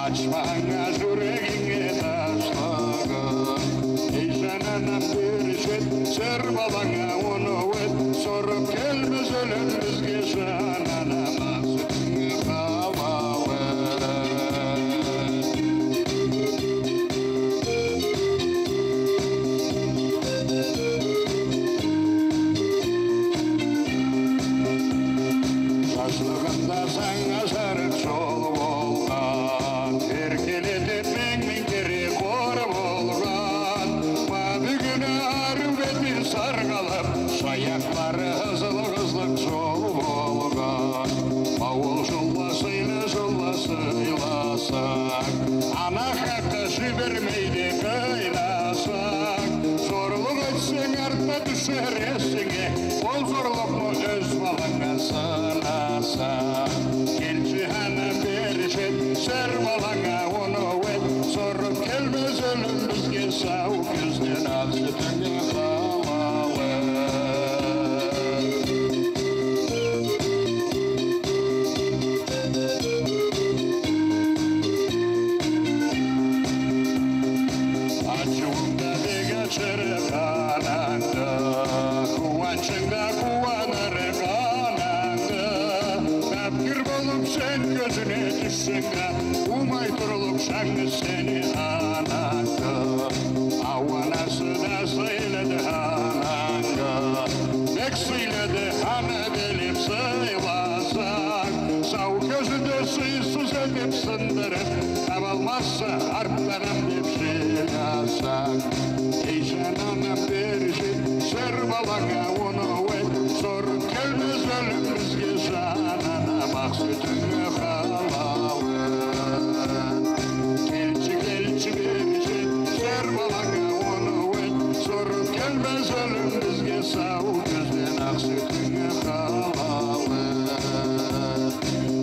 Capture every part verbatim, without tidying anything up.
Ачма анга жюрегинге ташлыгъын. Эй, жан анам, бир чет, сер баланга оноу эт. Соруб келмез ёлюм бизге, жан анам, акъ сютюнге халал эт. Жашлыгъымда санга жарыкъ жол болгъан, эркелетиб минг-минг кере къор болгъан. Ма бюгюн ариу бетин саргъалыб, шаякълары ызылыкъ-ызылыкъ жол болгъан. Ма ол жолла сыйла, жолла сыйласакъ, ана хакъы жибермей да къыйнасакъ, зорлукъ этсенг, артда тюшер эсинге, ол зорлукъну ёз баланга сынасакъ. Келчи, анам, бир чет, сер баланга оноу эт. Соруб келмез ёлюм бизге, сау кёзден акъ сютюнге халал эт. Ачыуунг да бек ачырыкъ анангы, къууанчынг да къууанырыкъ анангы. Тапкъыр болуб сен кёзюне тюшсенг да, умай турлукъ жангыз сени анангы. Ау, анасы да сыйлыды анангы, бек сыйлыды ана билиб сыйласанг. Сау кёзюнде сыйсыз этиб сындырыб, табалмазса, артданам деб жилясанг. Эй, жан анам, бир чет, сер баланга оноу эт. Зорлукъ келмез ёлюм бизге, жан анам, акъ сютюнге халал эт. Келчи, келчи, бир чет, сер баланга оноу эт. Зорлукъ келмез ёлюм бизге, сау кёзден акъ сютюнге халал эт.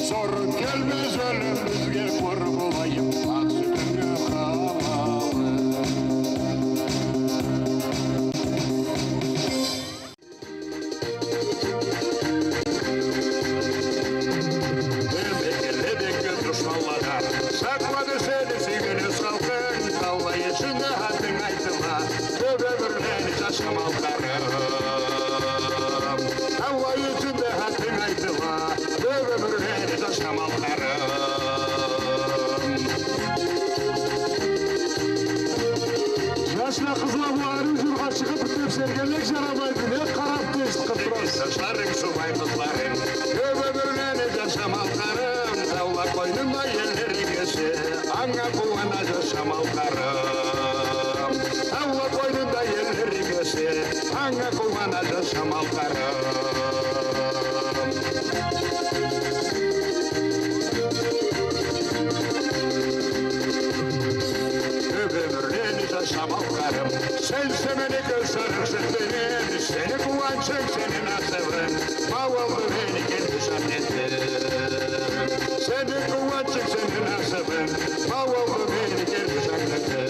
Зорлукъ келмез ёлюм бизге, къур болайым, акъ сютюнге халал эт. Эм бек элле, бек кёб душманла да сакълады сени сюйген ёз халкъынг. Таула ичинде атынг айтыла, кёб ёмюрлени жаша, малкъарым. Таула ичинде атынг айтыла, кёб ёмюрлени жаша, малкъарым. Жашла, къызла, бу ариу жургъа чыгъыб бир тепсергенлик жарамайды. Не къараб тез къыдырасыз? Жашларынг, субай къызларынг, кёб ёмюрлени жаша, малкъарым. Таула къойнунда эллеринг ёсе, анга къууана жаша, малкъарым. Таула къойнунда эллеринг ёсе, анга къууана жаша, малкъарым. Кёб ёмюрлени жаша, малкъарым. Сен семени кёз жарыкъ жюзлюнг, сени къууанчынг, сени насыбынг, ма олду мени керти жаннетим. Сени къууанчынг, сени насыбынг, ма олду мени керти жаннетим.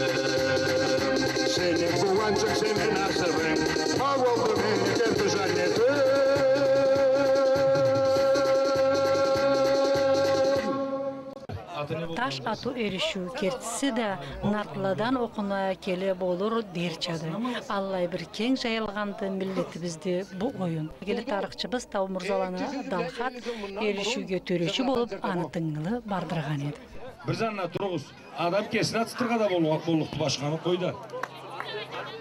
Сени къууанчынг, сени насыбынг, ма олду мени керти жаннетим. Таш атыу эришиу кертиси да нартладан окъуна келе болур дерчады. Аллай бир кенг жайылгъанды миллетибизде бу оюн. Белгили тарыхчыбыз Таумурзаланы Далхат эришиуге тёречи болуп, аны тынгылы бардыргъан эди. Бир занна туругъуз. Адам кесине атдыргъа да боллукъду, башханы къой да.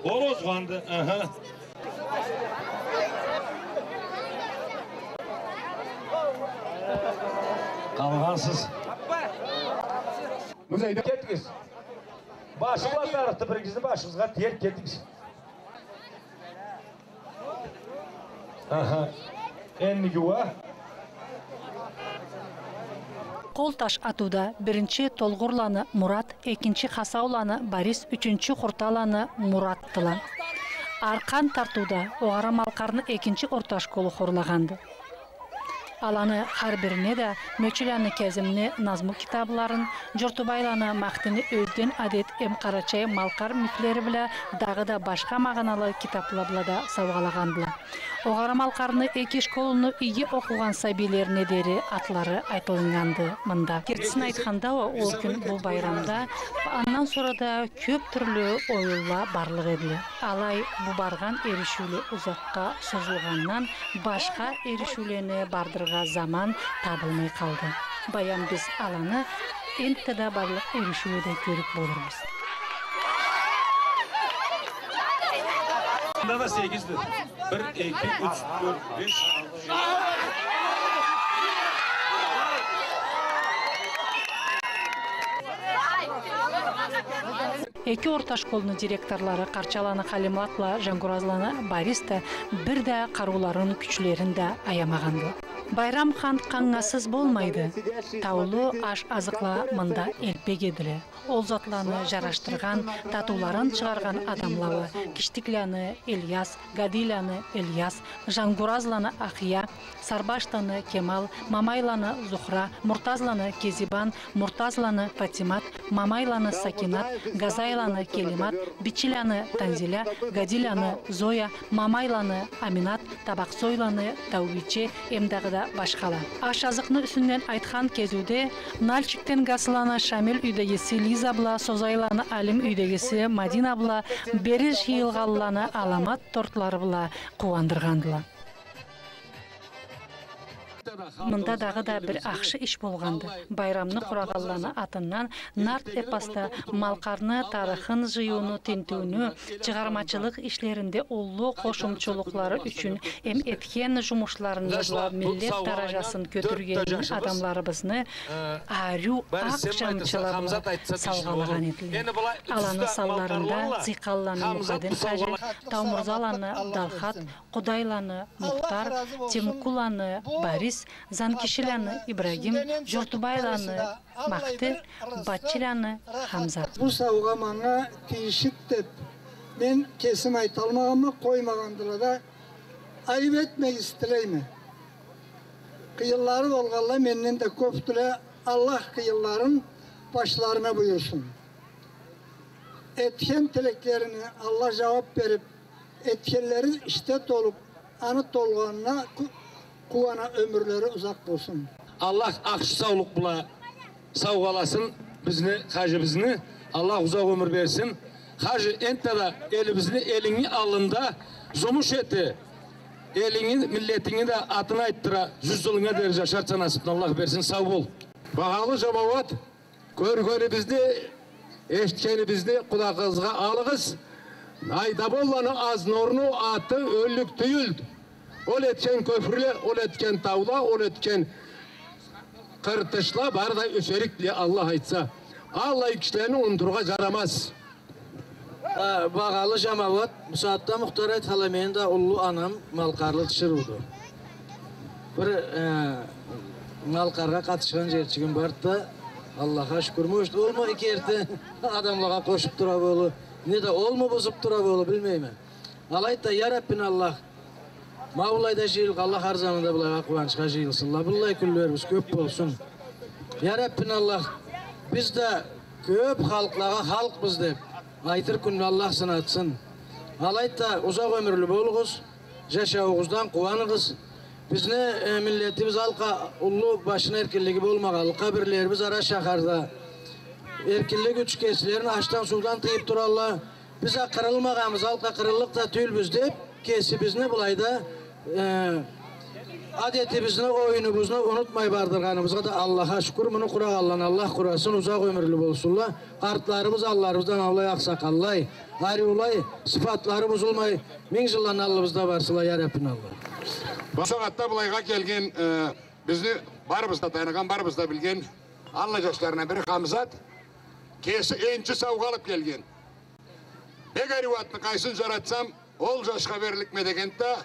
Ол озгъанды, аха. Къалгъансыз. Музейде кетигиз. Башы бла тарыкъды, биригизни башыгъызгъа тиер, кетигиз. Аха. Эндиги уа. Къол таш атыуда биринчи Толгъурланы Мурат, экинчи Хасауланы Борис, ючюнчю Хурталаны Муратдыла. Аркъан тартыуда огъара Малкъарны экинчи орта школу хорлагъанды. Аланы хар бирине да Мёчюланы Кязимни назму китабларын, Журтубайланы Махтини «Ёзден адет» эм «Къарачай Малкъар мифлери» бла дагъыда башха магъаналы китапла бла да саугъалагъандыла. Огъары Малкъарны эки школуну иги окъугъан сабийлерине дери атлары айтылыннганды мында. Кертисин айтханда уа, ол кюн бу байрамда, андан сора да кёп тюрлю оюнла барлыкъ эдиле. Алай, бу баргъан эришиуле узакъгъа созулгъандан, башха эришиулени бардырыргъа заман табылмай къалды. Баям биз аланы энтта да барлыкъ эришиуледе кёрюп болурбуз. Мында да сегизди. Бир, эки, юч, тёрт, беш, алты, жети. Эки орта школну директорлары Къарчаланы Халимат бла Жангуразланы Борис да бир да къарыуларын, кючлерин да аямагъанды. Байрам хант къангасыз болмайды. Таулу аш-азыкъла мында элпек эдиле. Ол затланы жарашдыргъан, татыуларын чыгъаргъан адамла уа: Киштикланы Ильяс, Гадийланы Ильяс, Жангуразланы Ахия, Сарбашланы Кемал, Мамайланы Зухра, Муртазланы Кезибан, Муртазланы Патимат, Мамайланы Сакинат, Газайланы Келимат, Бичиланы Танзиля, Гадийланы Зоя, Мамайланы Аминат, Табакъсойланы Таубийче, эм дагъыда башхала. Аш-азыкъны юсюнден айтхан кезиуде, Нальчикден Гасыланы Шамил юйдегиси Лиза бла Созайланы Алим юйдегиси Мадина бла бери жыйылгъанланы аламат тортлары бла къууандыргъандыла. Мында дагъыда бир ахшы иш болгъанды. Байрамны къурагъанланы атындан нарт эпосда Малкъарны тарыхын жыйыуну, тинтиуню, чыгъармачылыкъ ишлеринде уллу къошумчулукълары ючюн эм этген жумушларыны бла миллет даражасын кётюрген адамларыбызны ариу акъ жамчыла бла саугъалагъан эдиле. Аланы санларында Зыйкъанланы Мухадин хажи, Таумурзаланы Далхат, Къудайланы Мухтар, Темукуланы Борис, Занкишиланы Ибрагим, Журтубайланы Махти, Батчиланы Хамзат. Бу саугъа манга тийишик деп, мен кесим айталмагъанма, къоймагъандыла да, айып этмегиз тилейме. Къыйынлары болгъанла менден да кёпдюле, Аллах къыйынларын башларына буюрсун. Этген тилеклерине Аллах жауап берип, этгенлери ишде толуп, аны толгъанына ку-, къууана, ёмюрлери узакъ болсун. Аллах ахшы саулукъ бла саугъаласын бизни, хажибизни. Аллах узакъ ёмюр берсин. Хажи, энтта да элибизни, элинги аллында зумуш эте, элинги, миллетинги да атын айтдыра, жюз жылынга дери жашарча насыпны Аллах берсин. Сау бол. Багъалы жамауат, кёргенибизни, эшитгенибизни къулагъыгъызгъа алыгъыз. Айдаболланы Азнорну аты ёллюк тюйюлдю. Ол этген кёпюрле, ол этген таула, ол этген къыртышла бары да ёшерикле, Аллах айтса. Аллай кишилени унутургъа жарамаз. Э, багъалы жамауат, бу сагъатда Мухтар айтханлай, мени да уллу анам малкъарлы тиширыуду. Бир, э, малкъаргъа къатышхан жерчигим барды да, Аллахха шукур. Может, олму эки эртде адамлагъа къошуп тура болур, неда олму бузуп тура болур, билмейме. Алайды да, я Раббин Аллах, ма былайда жыйылгъанла хар заманда былайгъа къууанчха жыйылсынла. Быллай кюнлерибиз кёп болсун. Я Раббин Аллах, биз да кёп халкълагъа халкъбыз деп айтыр кюнню Аллах сынатсын. Алайды да, узакъ ёмюрлю болугъуз, жашауугъуздан къууаныгъыз. Бизни, э, миллетибиз алкъа уллу башына эркинлиги болмагъанлыкъгъа, бирлерибиз ара шахарда эркинлик ючюн кеслерин ашдан, суудан тыйып туралла. Биз а къырылмагъанбыз, алкъа къырыллыкъ да тюйюлбюз деп, кесибизни былайда, э, адетибизни, оюнубузну унутмай бардыргъаныбызгъа да Аллахха шукур. Муну къурагъанланы Аллах къурасын, узакъ ёмюрлю болсунла. Къартларыбыз алларыбыздан алай акъсакъаллай, ариулай, сыфатлары бузулмай, минг жылдан аллыбызда барсынла, я Раббин Аллах. Бу сагъатда былайгъа келген, э, бизни барыбыз да таныгъан, барыбыз да билген аллай жашларындан бири Хамзат, кеси энчи саугъа алып келген. Бек ариу атны, къайсын жаратсам, ол жашха берликме дегенди да,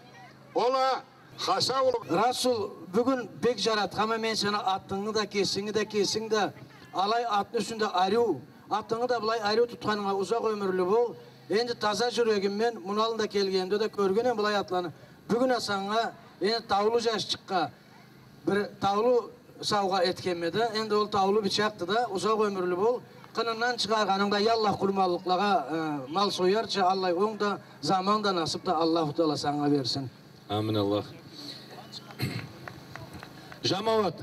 ол а Хаса улу. Расул, бюгюн бек жаратханма мен сени, атынгы да, кесинги да, кесинг да, алай атны юсюнде ариу, атынгы да былай ариу тутханынга узакъ ёмюрлю бол. Энди таза жюрегим мен, муну аллында келгенимде да кёргенме былай атланы. Бюгюн а санга, энди таулу жашчыкъгъа, бир таулу саугъа этгенме да, энди ол таулу бычакъды да, узакъ ёмюрлю бол. Къынындан чыгъаргъанынг да, я Аллах, къурманлыкълагъа, э, мал соярча, аллай онг да, заман да, насып да Аллаху Таала санга берсин. Амин Аллах. Жамауат,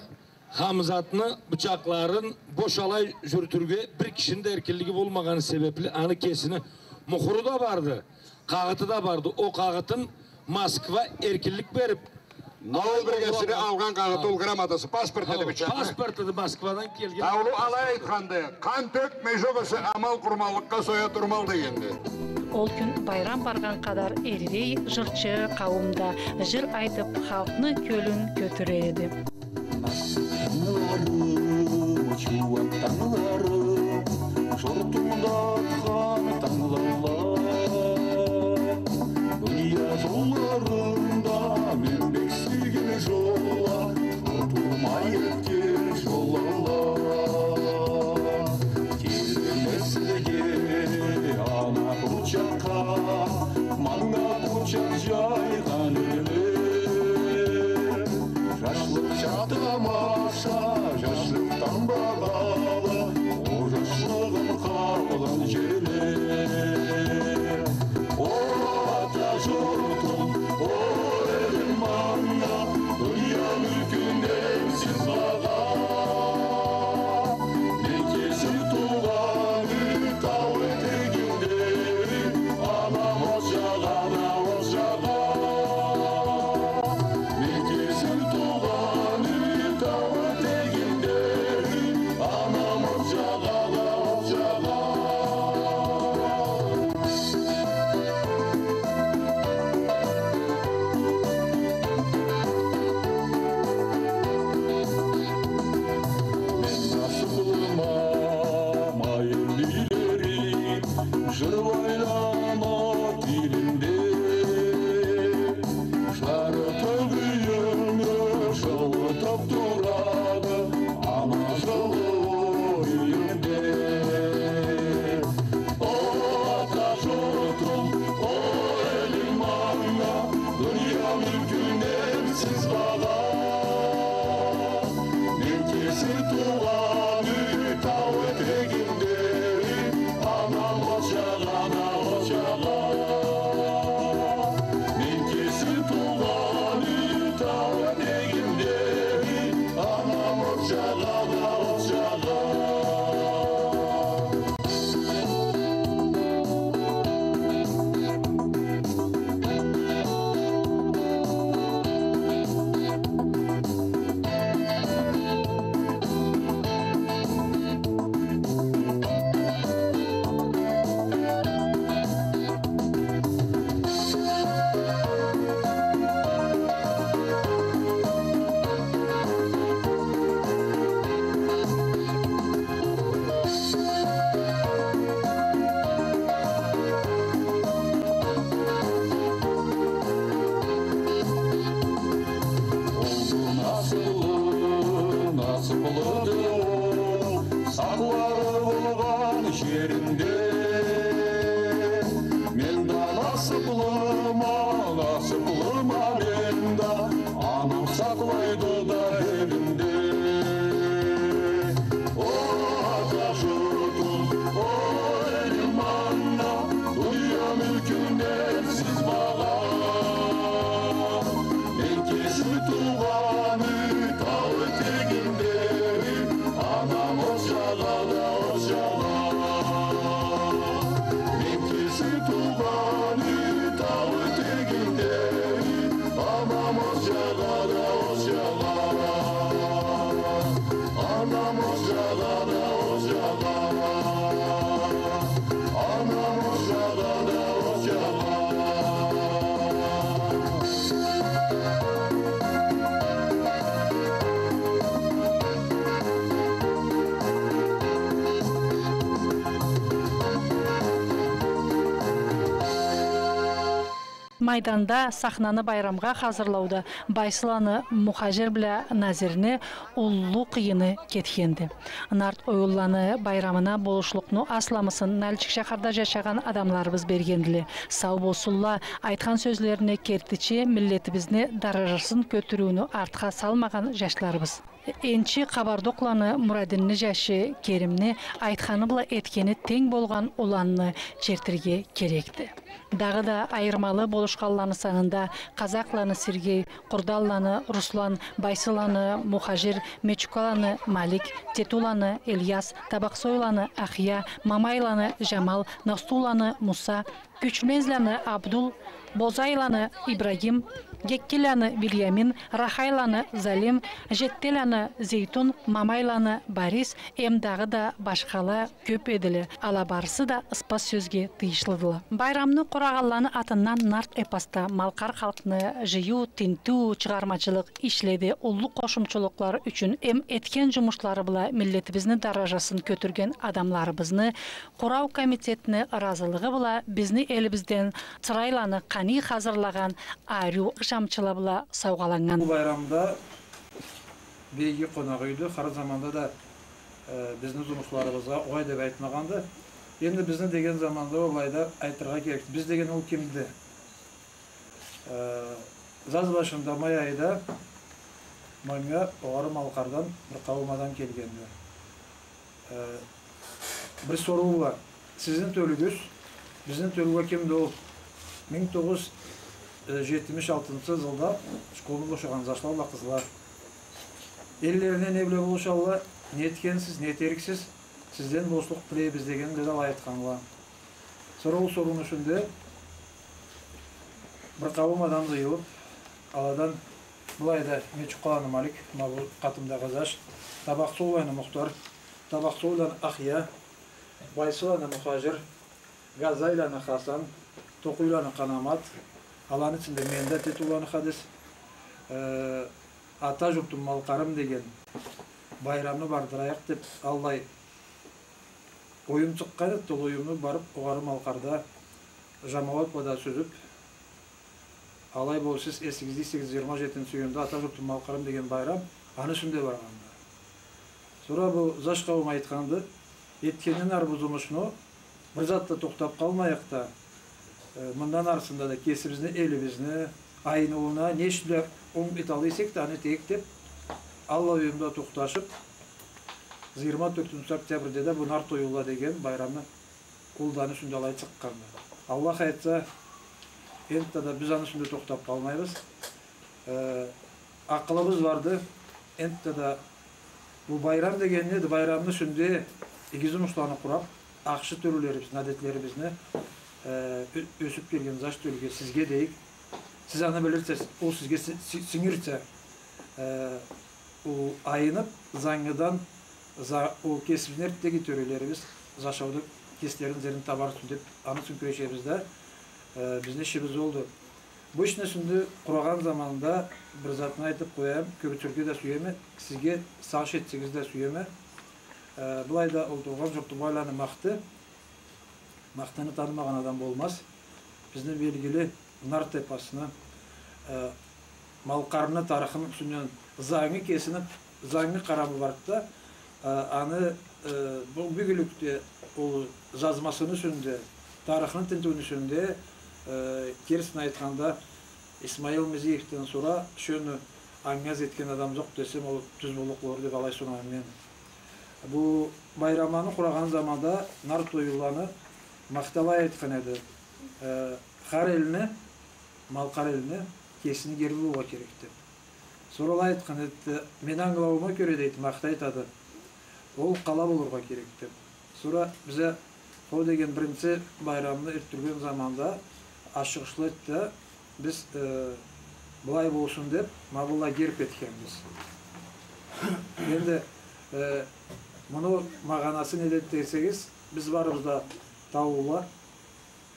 Хамзатны бычакъларын бош алай жюрютюрге бир кишини да эркинлиги болмагъаны себепли, аны кесини мухуру да барды, къагъыты да барды. О къагъытын Москва эркинлик берип, ол биргесине алгъан къагъыты, ол грамотасы, паспорт эди бычакъны. Паспорт эди, Москвадан келген. Таулу алай айтханды: «Къан тёкмей, жокъ эсе амал къурманлыкъгъа соя турмал», — дегенди. Ол кюн байрам баргъан къадар эрирей жырчы къауум да жыр айтып, халкъны кёлюн кётюре эди. Насып тангыларым, чууат тангыларым, жортумда атхан тангылала. Дуния жолларында мен бек сюйген жолла, жортума этген жоллала. Тилиме сизге, ана къучакъгъа, манга къучакъ жайгъан элле. Жашлыкъ чакъ тамаша, жашлыкъдан багъалы, о жашлыгъым къалгъан жерле. О ата журтум, о элим манга, дуния мюлкюнден сиз багъа. Мен кесим туугъан юй тау этегинде, анам ожагъы, ана ожагъы. Мен кесим туугъан юй тау этегинде, анам ожагъы, ана ожагъы. Мен насыплыма, ма эллилерим, жырлайла ана тилинде. Жары тёгюлюмню жылытып турады ана жылыуу юйюмде. О ата журтум, о элим манга, дуния мюлкюнден сиз багъа. Мен кесим туугъан юй тау этегинде, анам ожагъы, ана ожагъы. Мен кесим туугъан юй тау этегинде, анам ожагъы, ана ожагъы. Олду насыплы, насыплыды ол, сакълары болгъан жеринде. Мен да насыплыма, насыплыма мен да, анам сакълайды да элинде. О ата журтум, о элим манга, дуния мюлкюнден сиз багъа. Мен кесим туугъан юй тау этегинде, анам ожагъы, ана ожагъы. Мен кесим туугъан юй тау этегинде, анам ожагъы, ана ожагъы. Анам ожагъы, ана ожагъы. Анам ожагъы, ана ожагъы. Майданда сахнаны байрамгъа хазырлауда Байсыланы Мухажир бла Назирни уллу къыйыны кетгенди. Нарт оюнланы байрамына болушлукъну асламысын Нальчик шахарда жашагъан адамларыбыз бергендиле. Сау болсунла, айтхан сёзлерине кертичи миллетибизни даражасын кётюрюуню артха салмагъан жашларыбыз. Энчи Къабардукъланы Мурадинни жашы Керимни айтханы бла этгени тенг болгъан уланны чертирге керекди. Дагъыда айырмалы болушханланы санында Къазакъланы Сергей, Къурданланы Руслан, Байсыланы Мухажир, Мечукаланы Малик, Тетуланы Ильяс, Табакъсойланы Ахъя, Мамайланы Жамал, Настуланы Муса, Кючмезланы Абдул, Бозайланы Ибрагим, Геккиланы Вильямин, Рахайланы Залим, Жеттеланы Зейтун, Мамайланы Борис, эм дагъыда башхала кёп эдиле. Ала барысы да ыспас сёзге тыйыншлыдыла. Байрамны къурагъанланы атындан нарт эпосда малкъар халкъны жыйыу, тинтиу, чыгъармачылыкъ ишледе уллу къошумчулукълары ючюн эм этген жумушлары бла миллетибизни даражасын кётюрген адамларыбызны Къурау комитетни ыразылыгъы бла бизни элибизден чырайланы къаний хазырлагъан ариу ышамчыла бла саугъаланнган. Бу байрамда бек иги къонакъ юйдю, хар заманда да, э, бизни зумушларыбызгъа огъай деп айтмагъанды. Энди бизни деген заманда олай да айтыргъа керек. Биз деген ол кимди? Э, заз башында, май айда, манга Огъары Малкъардан бир къауум адам келгенди. Э, бир соруу бла. Сизни тёлюгюз, бизни тёлюгюз кимди ол? Минг тогъуз, э, жетмиш алтынчы зылда школну бошагъан зашла бла къызла. Эллерине не бла болушалла, не этгенсиз, не этериксиз, сизден бошлукъ тилейбиз деген бла да алай айтханла. Сора ол сорууну юсюнде бир къауум адам зыйылып, аладан былайда Мечукаланы Малик, ма бу къатымдагъы заш, Табакъсойланы Мухтар, Табакъсойланы Ахъя, Байсыланы Мухажир, Газайланы Хасан, Токъуйланы Къанамат, аланы ичинде мен да, Тетуланы Хадис, э, Ата журтум Малкъарым деген байрамны бардырайыкъ деп, аллай оюм чыкъгъан эди, ол оюмну барып, Огъары Малкъарда жамауат бла да сюзюп, алай болуп, сиз эсигизде эсегиз, жыйырма жетинчи июнда Ата журтум Малкъарым деген байрам, аны юсюнде баргъанды. Сора бу заш къауум айтханды, этгенден ары бу зумушну бир затда тохтап къалмайыкъ да, э, мындан арысында да кесибизни, элибизни айныууна не иш бла онг эталлыкъ эсек да, аны этейик деп, аллай оюмда тохташып, жыйырма тёртюнчю октябрде да бу Нарт оюлла деген байрамны ол да аны юсюнде алай чыкъгъанды. Аллах айтса, энтта да биз аны юсюнде тохтап къалмайбыз. Э, акъылыбыз барды. Энтта да бу байрам деген неди? Байрамны юсюнде иги зумушланы къурап, ахшы тёлюлерибизни, адетлерибизни, э, ё-, ёсюп келген заш тёлюге, сизге дейик. Сиз аны билирсиз, ол сизге си-, си-, сингирсе, э, ол айнып, зангыдан за-, ол кесибизни эртдеги тёлюлерибиз зашауда кеслерини зерин табарса деп, аны ючюн кюрешебиз да, э, бизни ишибиз олду. Бу ишни юсюнде къурагъан заманда бир затны айтып къояйым, кёргюзтюрге да сюеме, сизге сагъыш этсегиз да сюеме. Э, былайда олтургъан Журтубайланы Махты, Махтыны танымагъан адам болмаз. Бизни белгили Нарт эпосну, э, Малкъарны тарыхыны юсюнден зангы кесинип, зангы къарамы барды да, э, аны, э, бу бюгюнлюкде ол жазмасыны юсюнде, тарыхыны тинтиуюню юсюнде, э, кертисин айтханда, Исмаил Мизиевден сора шёндю анга аз этген адам жокъ десем, ол тюз боллукъ болур деп алай сунайым мен. Бу байрамланы къурагъан заманда Нарт оюлланы Махты алай айтхан эди, э, хар элни, Малкъар элни кесини герби болургъа керек деп. Сора алай айтхан эди, мен ангылауума кёре, дейди, Махты айтады, ол къала болургъа керек деп. Сора бизге ол деген биринчи байрамны ётдюрген заманда ашыгъышлы эди да, биз, э, былай болсун деп, ма былай герб этгенбиз. Энди, э, муну магъанасы неди десегиз, биз барыбыз да таулула,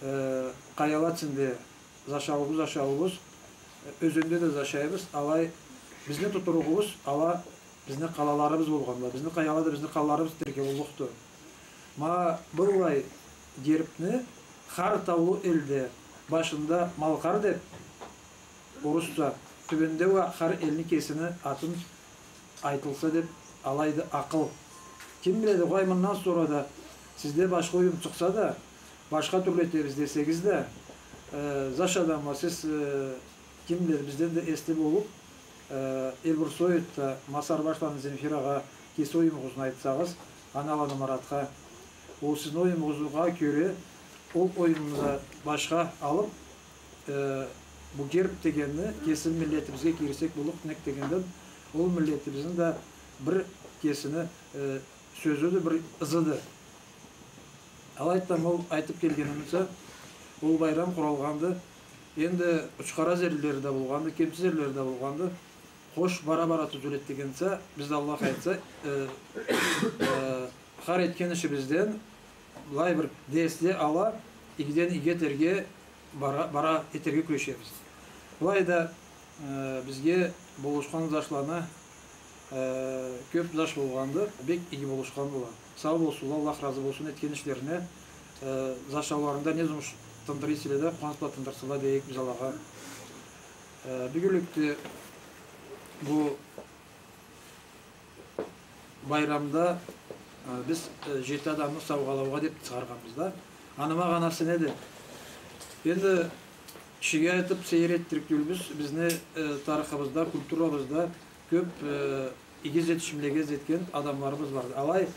э, къаяла ичинде зашауубуз, зашауубуз, э, ёзенде да зашайбыз, алай бизни тутуругъубуз, ала бизни къалаларыбыз болгъанла, бизни къаяла да бизни къалаларыбыз дерге боллукъду. Ма быллай гербни хар таулу элде башында Малкъар деп, орусча, тюбюнде уа хар элни кесини атын айтылса деп, алайды акъыл. Ким биледи, къой, мындан сора да сизде башха оюм чыкъса да, башха тюрлю этебиз десегиз да, э, заш адамла, сиз, э, ким биледи, бизден да эсли болуп, Э, Эльбрусоидда Масар башланы Земфирагъа кеси оюмугъузну айтсагъыз, Аналаны Маратха. Ол сизни оюмугъузгъа кёре, ол оюмну да башха алып, э, бу герб дегенни кеси миллетибизге кийирсек боллукъ, нек дегенде, ол миллетибизни да бир кесини, э, сёзюдю, бир ызыды. Алай айтсам, ол айтып келгенимча, ол байрам къуралгъанды. Энди учхара жерлери да болгъанды, кемсиз жерлери да болгъанды. Хош, бара-бара тюзеледи дегенча, биз да, Аллах айтса, э, э, хар этген ишибизден былай бир дерсле ала, игиден иги этерге бара, бара этерге кюрешебиз. Былай да, э, бизге болушхан жашланы, э, кёп жаш болгъанды, бек иги болушхандыла. Сау болсунла, Аллах разы болсун этген ишлерине, э, жашауларында не жумуш тындыра эселе да, къууанч бла тындырсынла дейик биз алагъа. Э, бюгюнлюкде бу байрамда, э, биз, э, жети адамны саугъалаугъа деп чыгъаргъанбыз да. Аны магъанасы неди? Энди кишиге айтып сейир этдирлик тюйюлбюз. Бизни, э, тарыхыбызда, культурабызда кёп, э, иги жетишимлеге жетген адамларыбыз барды. Алай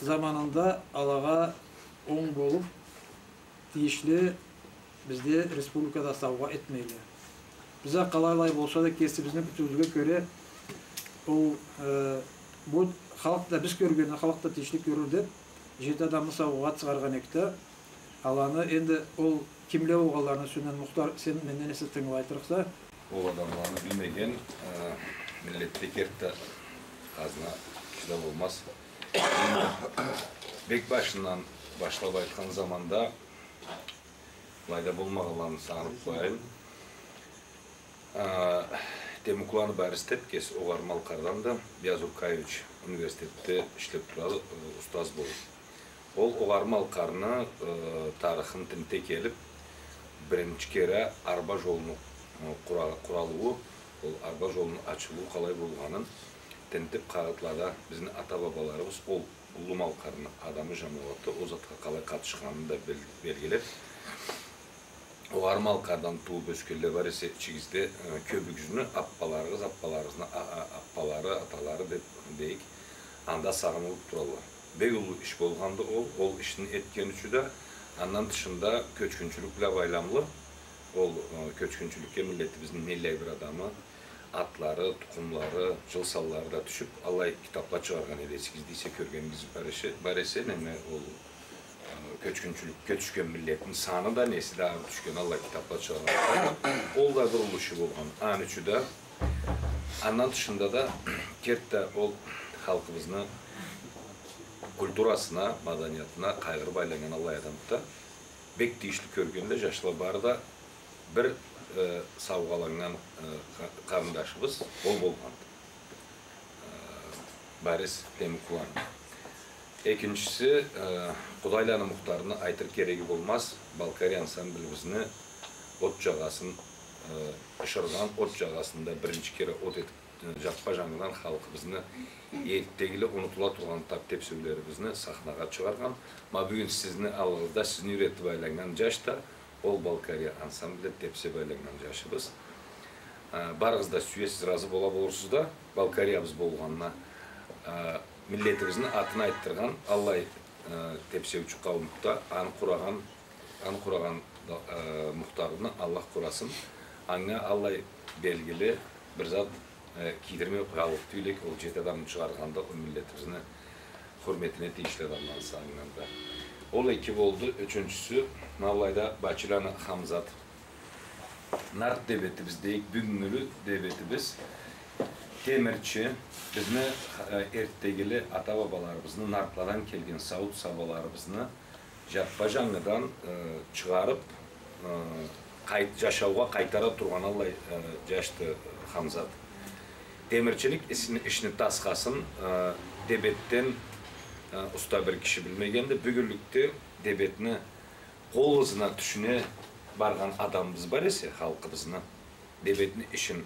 заманында алагъа онг болуп, тийишли бизде республикада саугъа этмейле. Биз а къалай алай болса да, кесибизни кютюуюбюзге кёре, ол, э, бу халкъ да, биз кёргенни халкъ да тийишли кёрюр деп, жети адамны саугъагъа чыгъаргъан эдик да, аланы, энди ол кимле болгъанларыны юсюнден, Мухтар, сен менден эсе тынгылы айтырыкъса. Ол адамланы билмеген, э, миллетде керти да хазна киши да болмаз. Бек башындан башлап айтхан заманда, былайда болмагъанланы сагъынып къояйым. А, Темукланы Борис деп кеси Огъар Малкъарданды, Биязуркаевич университетде ишлеп турады, э, устаз болуп. Ол Огъар Малкъарны, э, тарыхын тинте келип, биринчи кере арба жолну, э, къура-, къуралыуу, ол арба жолну ачылыуу къалай болгъанын тинтип, къагъытлада бизни ата-бабаларыбыз ол Уллу Малкъарны адамы, жамауаты ол затха къалай къатышханын да бел-, белгилеп, Огъар Малкъардан тууп ёсгенле бар эсе ичигизде, э, кёбюгюзню аппаларыгъыз, аппаларыгъызны а-, а-, аппалары, аталары деп дейик, анда сагъынылып туралла. Бек уллу иш болгъанды ол, ол ишни этген ючюн да, андан тышында кёчгюнчюлюк бла байламлы, ол, э, кёчгюнчюлюкге миллетибизни неллай бир адамы, атлары, тукъумлары, жыл санлары да тюшюп, аллай китапла чыгъаргъан эди. Эсигизде эсе кёргенигиз бар эсе, бар эсе, неме ол, э, кёчгюнчюлюкге тюшген миллетни саны да, неси да тюшген, аллай китапла чыгъаргъан. Ол да бир уллу иши болгъан. Аны ючюн да, андан тышында да, керти да ол халкъыбызны культурасына, маданиятына къайгъырып айланнган аллай адамды да бек тийишли кёргенле жашла бары да, бир, э, саугъаланнган, э, къа-, къарындашыбыз ол болгъанды. Э, Борис Темукланы. Экинчиси, э, Къудайланы Мухтарны айтыр кереги болмаз, Балкария ансамблибизни от жагъасын, э, ышыргъан, от жагъасында биринчи кере от этип, э, жаппа-жангыдан халкъыбызны эртдегиле унутула тургъан тап тепсеулерибизни сахнагъа чыгъаргъан. Ма бюгюн сизни аллыгъызда сизни юйретип айланнган жаш да ол Балкария ансамбли, тепсеп айланнган жашыбыз. Э, барыгъыз да сюесиз, разы бола болурсуз да, Балкариябыз болгъанына, э, миллетибизни атын айтдыргъан аллай, э, тепсеучю къауумда аны къурагъан, аны къурагъан, э, Мухтарны Аллах къурасын, анга аллай белгили бир зат, э, кийдирмей къаллыкъ тюйюл эдик, ол жети адамны чыгъаргъанда, ол миллетибизни хурметине тийишли адамланы санында. Ол эки болду. Ючюнчюсю, ма былайда Бачиланы Хамзат. Нарт дебетибиз дейик, бюгюннгю дебетибиз. Темирчи, бизни, э, эртдегили ата-бабаларыбызны, нартладан келген сауут-сабаларыбызны жаппа-жангыдан, э, чыгъарып, э, къайт-, жашаугъа къайтара тургъан аллай, э, жашды Хамзат. Темирчилик ишни, ишни тасхасын, э, дебетден, э, уста бир киши билмегенди. Бюгюнлюкде дебетни къол ызына тюшюне баргъан адамыбыз бар эсе, халкъыбызны, дебетни ишин,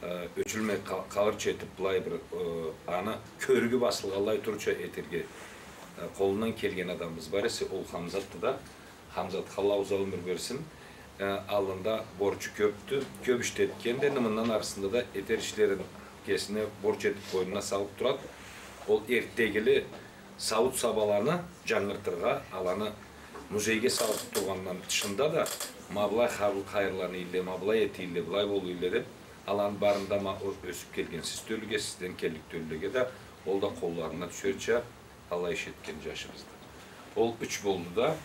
э, ёчюлмей къа-, къалырча этип, былай бир, э, аны кёрюгю басылгъанлай турурча этерге, э, къолундан келген адамыбыз бар эсе, ол Хамзатды да. Хамзатха Аллах узакъ ёмюр берсин. Э, аллында борчу кёпдю, кёп ишди этгенди, энди мындан арысында да этер ишлерин кесине борч этип бойнуна салып турады. Ол эртдегили сауут-сабаланы жангыртыргъа, аланы музейге салып тургъандан тышында да, ма былай хайыр-, хайырланыйле, ма былай этийле, былай болуйле деп, аланы барын да ма о-, ёсюп келген сиз тёлюге, сизден келлик тёлюлеге да ол да къолларына тюшерча алай иш этген жашыбызды. Ол юч болду да.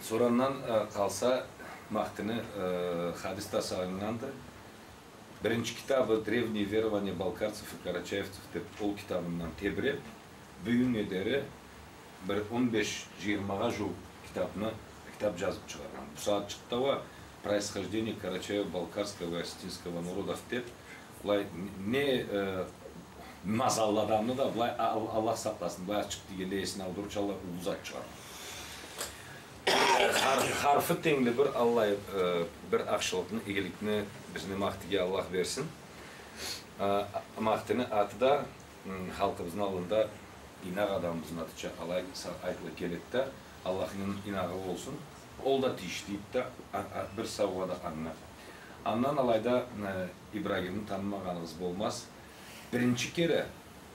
Сора андан, э, къалса, Махтини, э, хадис да сагъыннганды. Биринчи китабы «Древние верования балкарцев и карачаевцев» деп, ол китабындан тебиреп, бюгюннге дери бир он беш-жыйырмагъа жууукъ китапны, китап жазып чыгъаргъан. Бусагъатчыкъда уа «Происхождение карачаево-балкарского и осетинского народов» деп, былай не, э, мазаллы адамны да, былай, Ал-, Аллах сакъласын, былай ачыкъ дегенлей эсине аудурурча аллай уллу зат чыгъаргъан. Хар-, харфы тенгли бир аллай, э, бир ахшылыкъны, игиликни бизни Махтиге Аллах берсин. Э, Махтини аты да, м, халкъыбызны аллында ийнакъ адамыбызны атыча алай са-, айтыла келеди да, Аллахны ийнагъы болсун. Ол да тийишлиди да, а-, а-, бир саугъа да анга. Андан алайда, э, Ибрагимни танымагъаныгъыз болмаз. Биринчи кере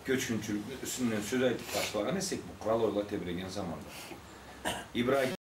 кёчгюнчюлюкню юсюнден сёз айтып башлагъан эсек, бу къурал ойла тебиреген заманда. Ибрагим